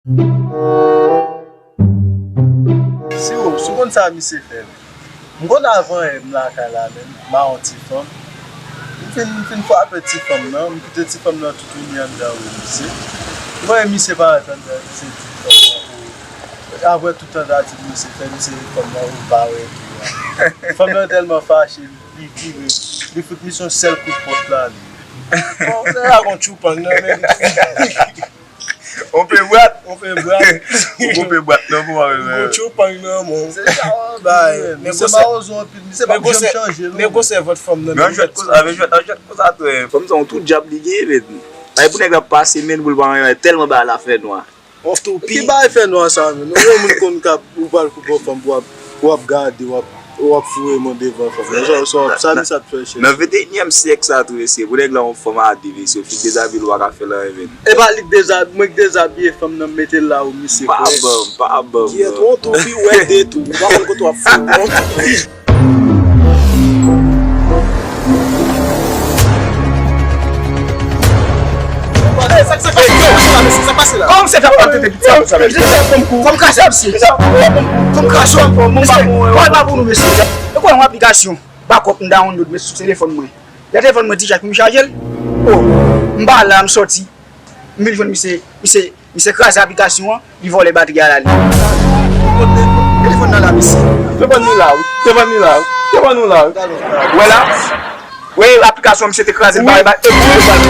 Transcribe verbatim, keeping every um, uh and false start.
Si w, si w konn sa misye fè, men. M konn avan yè m lakay la, men m a yon ti fanm. M fin, m fin frape ti fanm nan, m kite ti fanm nan toutouni anndan wi misye. M wè misye parèt anndan, misye di fanm nan, ou, apre tout tantativ misye fè, misye di fanm nan ou pa wè tou a. Fanm nan tèlman fache, li vire, li fout misye yon sèl kout pòt la, li. Bon, se la gon tchoupang nan, men li On pe bwat. On pe bwat. Ou pe bwat nan pou mwen. Gon tchoupang nan, mon. Se sa w bay. Men se mawozo anpil, misye pa janm chanje, non. Men gwosè vant fanm nan, men jwèt koza, men jwèt, jwèt koza tou, hein. Fanm sa, yon tou dyab li gen, men. Ay pou nèg la pase, men pou l pa anyen, tèlman bagay la fè nwa. On toupi. Ki bagay fè nwa sa, men? Ou wè moun konn kap, ou pral koupe yon fanm pou w ap, w ap gade, w ap, w ap foure men devan fanm nan. Sa, sa, sa misye ap fè chèche. Nan venteyinyèm syèk sa tou, mesye, pou nèg la yon fanm a de, mesye, fi dezabiye l, ou pa ka fè l anyen, men. E pa li k dezabiye, mwen k dezabiye fanm nan, m mete l la, ou misye. Pa ban m, pa ban m, non. Gyèt, on toupi, ou wè de tou. Ou pa konn kote w ap foure, on toupi. Kòman se fè ap tete pit sa konsa, mesye? Fò m kraze w, mesye. Fò m kraze w. Pawòl pa pou nou, mesye. E kwè yon aplikasyon bakòp m download, mesye, sou telefòn mwen. Lè telefòn mwen dichaj pou m chaje l. O, m pa la, m sòti. M vin jwenn misye, misye, misye kraze aplikasyon an, li vòlè batri a l ale. Telefòn nan la, mesye. Telefòn li la, wi. Telefòn li la, wi. Telefòn nou la, wi. Ou wè la? Wi, aplikasyon misye te kraze l, ba, ba, epi li pral kraze.